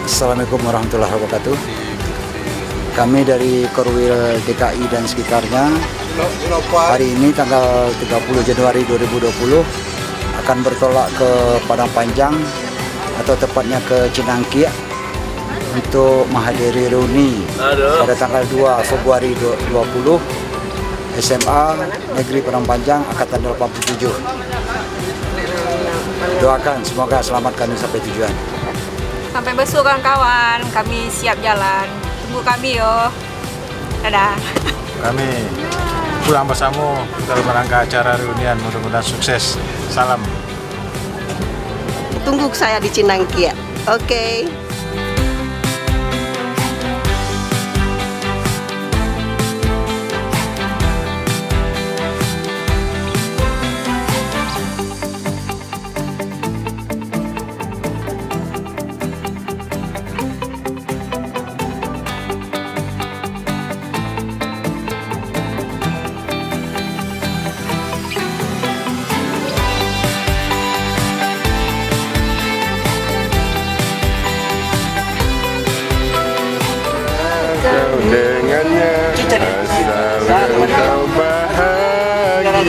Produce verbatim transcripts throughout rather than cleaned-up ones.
Assalamualaikum warahmatullahi wabarakatuh. Kami dari Korwil D K I dan sekitarnya, hari ini tanggal tiga puluh Januari dua ribu dua puluh, akan bertolak ke Padang Panjang, atau tepatnya ke Cinangkiak, untuk menghadiri reuni pada tanggal dua Februari dua puluh, S M A Negeri Padang Panjang, Angkatan delapan puluh tujuh. Doakan semoga selamat kami sampai tujuan. Sampai besok kawan-kawan, kami siap jalan. Tunggu kami yo. Dadah. Kami pulang bersama dalam rangka acara reunian, mudah-mudahan sukses. Salam. Tunggu saya di Cinangkiak. Oke. Dengannya selalu kau bahagia.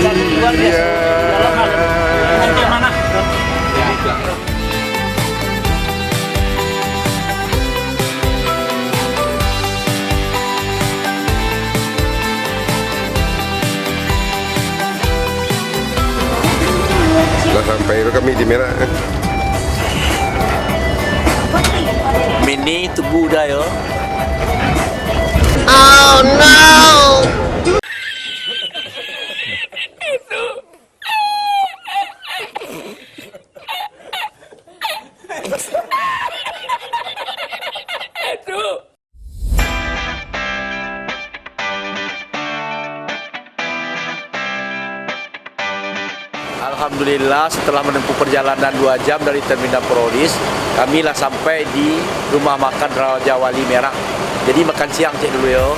Lah sampai tu kami di Merak. Mini tubuh dah yo. Oh no! Alhamdulillah, setelah menempuh perjalanan dua jam dari Terminal Podolis, kami lah sampai di rumah makan Raja Wali Merak. Jadi, makan siang cek dulu yo.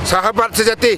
Sahabat sejati.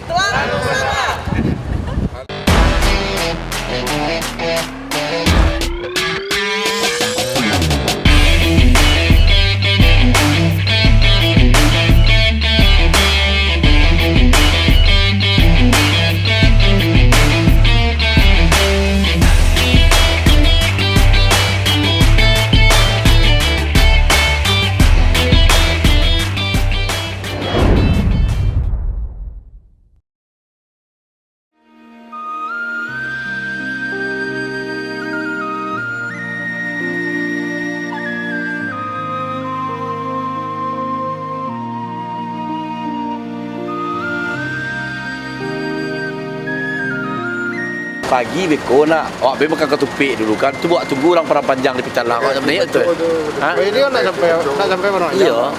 Pagi beko nak, awak pai makan katupaik dulu kan. Tu awak tunggu urang Padang Panjang di Pitalah. Awak naik tu. Ha? Ini nak sampai, nak sampai mana? Iyo.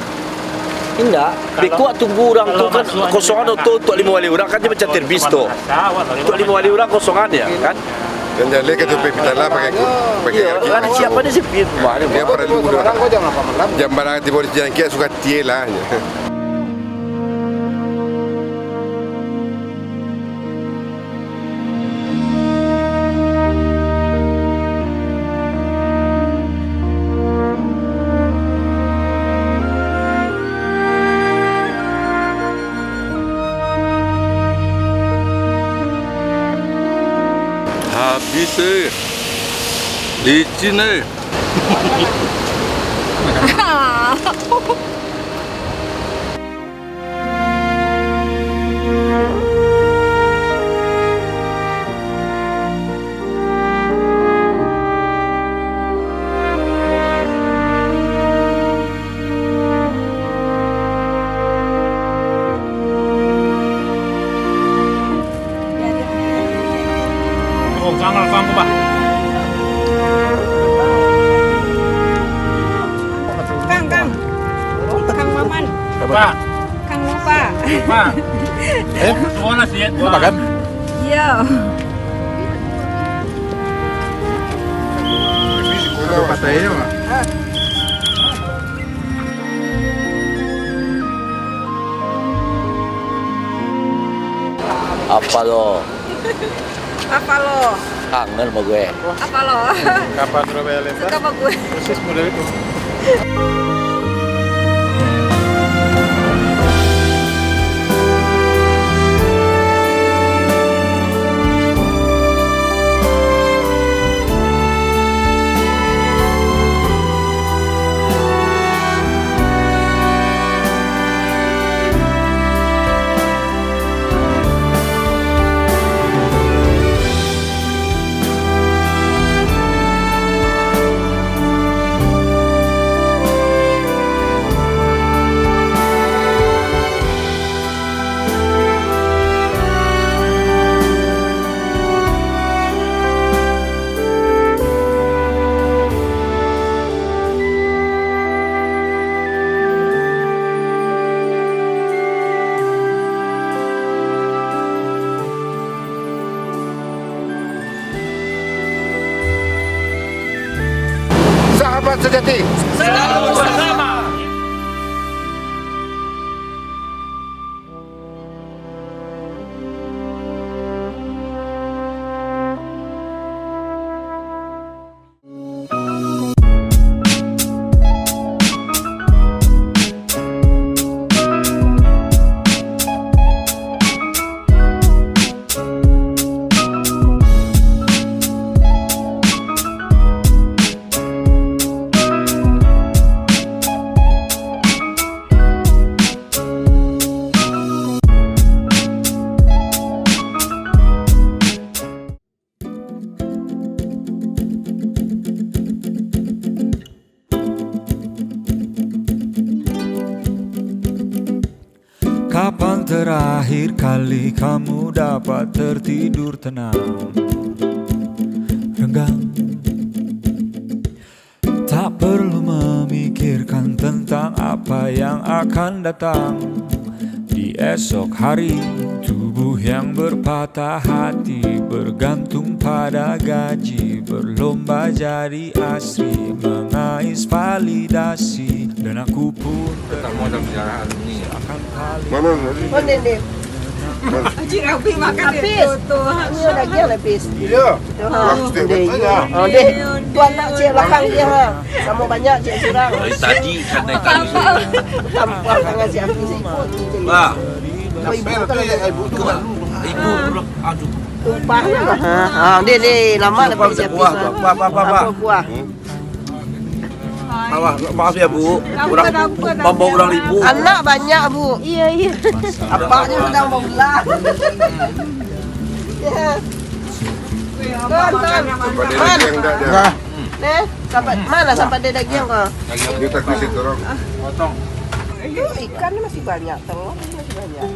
Indak. Beko awak tunggu urang tu kan kosongan oto untuak limo baleh urang kan, dia macam terbis tu. Untuak limo baleh urang kosongan ya kan? Yang jaleh ka sampai Pitalah pakai ku-, pakai. Iyo, kaki kan pasu. Siapa dia sipir? Dia paralu tu. Jam barang tibo di Cinangkiak suka tie lah. Habis, eh. Licin, eh. Pak. Kang lupa. Pak. Eh? Bola sih, ya? Lupa kan? Iya. Aduh, patah ya, Pak. Apa lo? Apa lo? Kangen sama gue. Apa lo? Kapal Surabaya Lebar. Suka sama gue. Persis model itu. Sahabat sejati. Selalu bersama. Kapan terakhir kali kamu dapat tertidur tenang, renggang? Tak perlu memikirkan tentang apa yang akan datang di esok hari. Tubuh yang berpatah hati, bergantung pada gaji, berlomba jadi asri, mengais validasi. Dan aku pun terpaksa akan paling Mana? Mana, Dek? Haji Rabi makan Habis. Itu tuh. Ini ada lagi yang habis. Iya. Tuh, ha. Plastik Dek. Betul ya. Oh, Dek. Tuan nak cek belakang dia, ha. Sama banyak cek surang. Dari tadi kan dari tadi. Tampar tangan si Hafiz ikut. Bah. Oh, ibu tu ya, ibu tu. Ibu pulang. Aduh. Tumpah lah. Ha, ha, Dek, Dek. Lama dah habis. Kuah, kuah, kuah, kuah, kuah. Kuah. Alah, maaf ya, Bu. Urang mambaok urang ribut. Anak banyak, Bu. Iya, iya. Apaknyo sadang baulah. Ya. Tuan, tuan. Sampai dia dagiang dah, dah. Nah. Neh, sampai mana sampai dia dagiang ko? Dia tak kasih turun. Potong. Itu ikan ni masih banyak, telur ni masih banyak.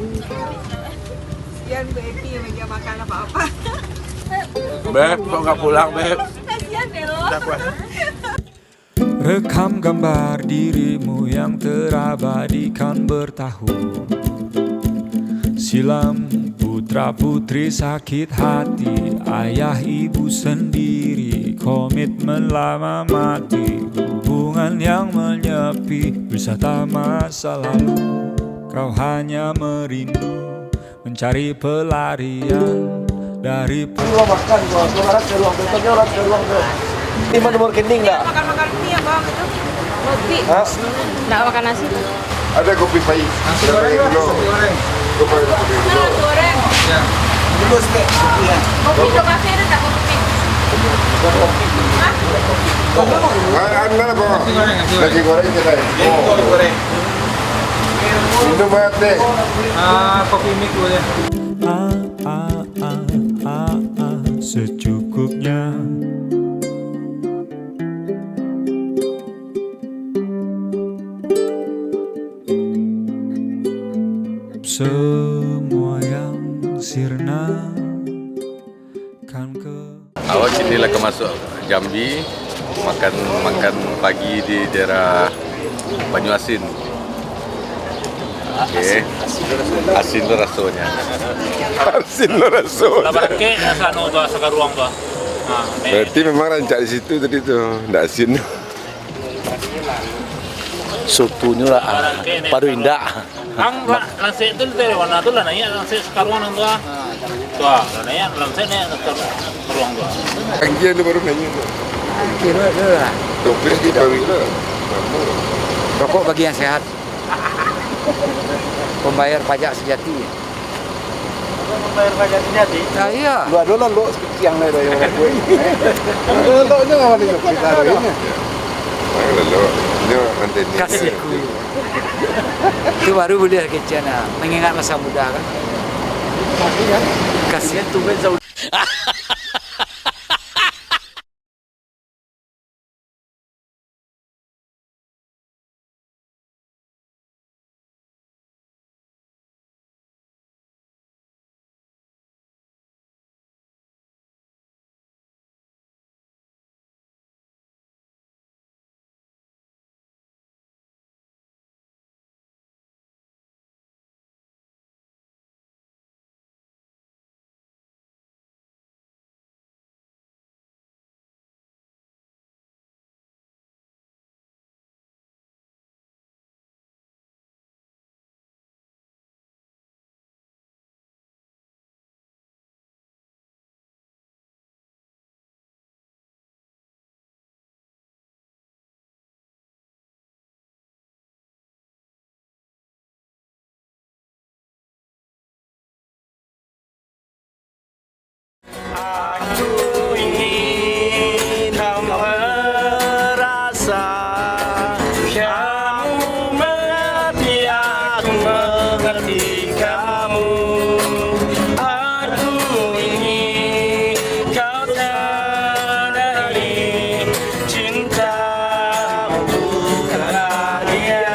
Kasian Bu Epi, dia makan apa-apa. Beb, kok nggak pulang, Beb? Kasian deh lo. Udah puas. Rekam gambar dirimu yang terabadikan bertahun silam. Putra-putri sakit hati, ayah ibu sendiri, komitmen lama mati, hubungan yang menyepi, wisata masa lalu. Kau hanya merindu mencari pelarian dari pe- Lu makan, gua, gua orang ke ruang tu, tadi orang ke ruang tu. Ini mana nomor rekening tak? Makan-makan mie apa gitu? Kopi. Hah? Nggak makan nasi. Ada kopi pahit. Nasi goreng, nasi goreng. Kopi pahit dulu. Nasi goreng. Ya. Dulu sikit kopi ya. Kopi tu kafe ada tak kopi? Kopi. Hah? Ah, anda apa? Nasi goreng, nasi goreng. Nasi goreng kita. Oh. Nasi goreng. Minum air teh. Ah, kopi mik boleh. Ah, ah, ah, ah, ah, secukupnya. Semua yang sirna kan ke Awak kini lah ka masuak Jambi, makan, makan pagi di daerah Banyu Asin. Oke. Asin tu rasonyo. Asin tu rasonyo. Lah barangkek lah sano tu, sakaruang tu. Ha, berarti memang rancak di situ tadi tu. Ndak asin tu. Sotonyo lah, ah, barangkek ni paruik indak. Ang, lah, langsek tu dari mana tu lah naiak langsek sakaruang tu, ah. Tu, ah, lah naiak langsek ni sakaruang tu, ah. Anggian tu baru naiak tu. Anggian tu lah. Toples di bawi lah. Rokok bagi yang sehat. Pembayar pajak sejati. Pembayar pajak sejati? Ah, iya. Lu ado lah lok sakiciang lah dari orang tua. Lok-loknyo nggak boleh kita ini. Lok-loknyo anteni. Kasihku. Itu baru boleh kecil, nah, mengingat masa muda kan. Kasihan tu kan. Aku ingin kau merasa, kamu mengerti, aku mengerti kamu. Aku ingin kau sadari cinta bukanlah dia.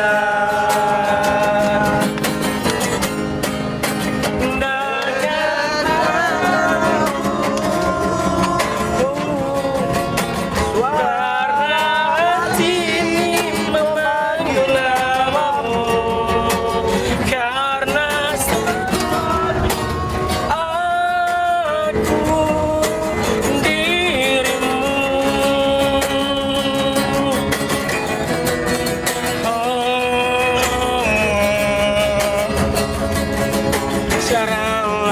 Sekarang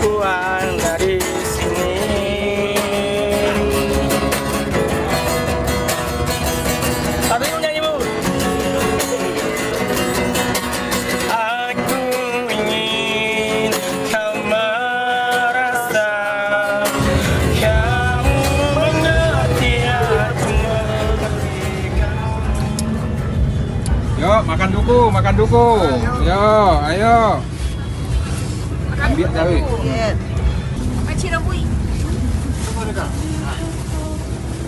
pulang dari sini. Tapi nyanyi, Bu. Aku ingin kau merasa, kamu mengerti, aku mengerti kamu. Yo, makan duku, makan duku. Yo, ayo. Ambiak tarik. Yes. Makasih, Rambuik.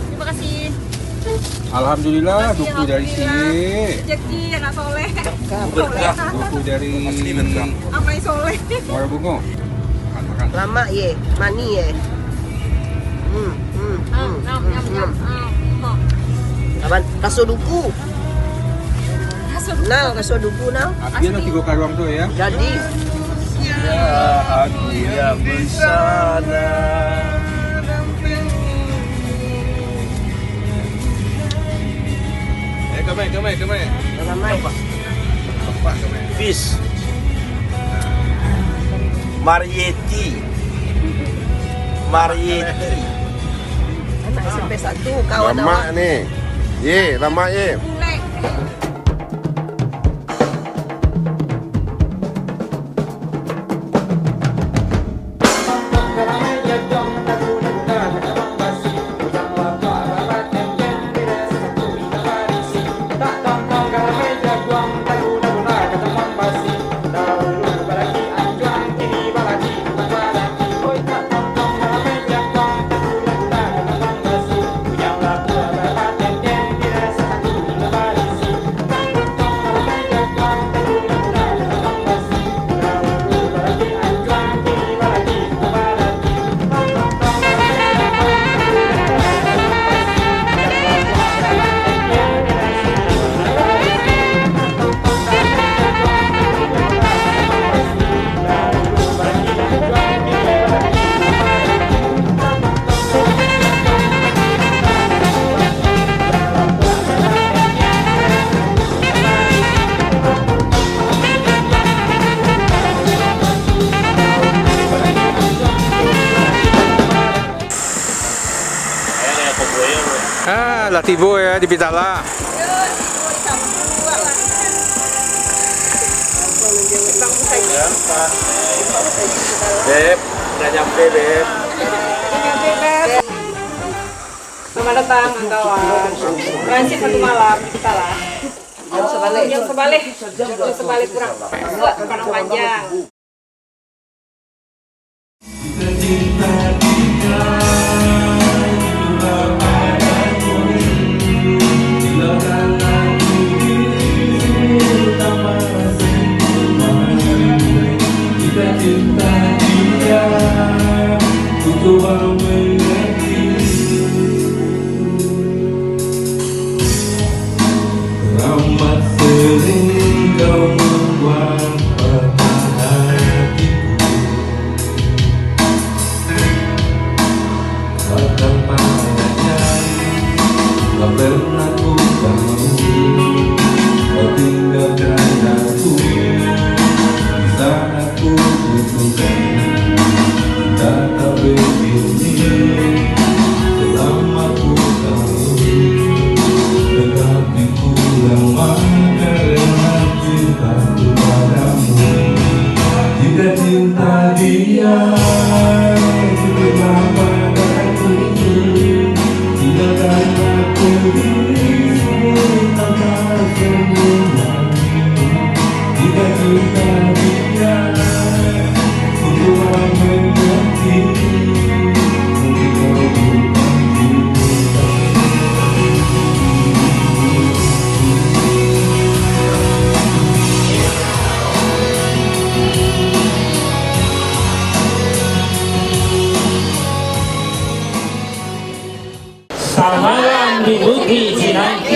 Terima kasih. Alhamdulillah, duku dari sini. Rezeki anak soleh. Duku dari Amai soleh. Muara Bungo. Makan, makan. Lamak ye, manih ye. Hmm, hmm, hmm, hmm, hmm. Aban, raso duku. Raso duku. Nah, raso duku nah. Habis lah tigo karuang tu ya. Jadi. Ya, aku yang bersana. Eh, kemai, kemai, kemai. Kemai. Fish. Marieti. Marieti. Anak S M P satu, kawan awak. Lamak ni. Ye, lamak ye. Lah tibo ya di Pitala. Beb, udah nyampe, Beb. Selamat datang, kawan. Transit satu malam di Pitala. Jauah sabalik. Jauah sabalik. Jauah sabalik kurang. Buat Padang Panjang. Rahmat, sering kau membuat patah hatiku. Batang panjang, tak pernah ku tahu kau tinggalkan aku. Di saat ku putuskan, tak, tak begini. Selama ku tahu, tetapi ku lamah karena cintaku padamu. Jika cinta dia, cinta padaku, tinggalkan aku di sini tanpa senyuman. Jika cinta dia, untuk orang mengerti, untuk kau bukan cinta. Samalam di Bukik Cinangki.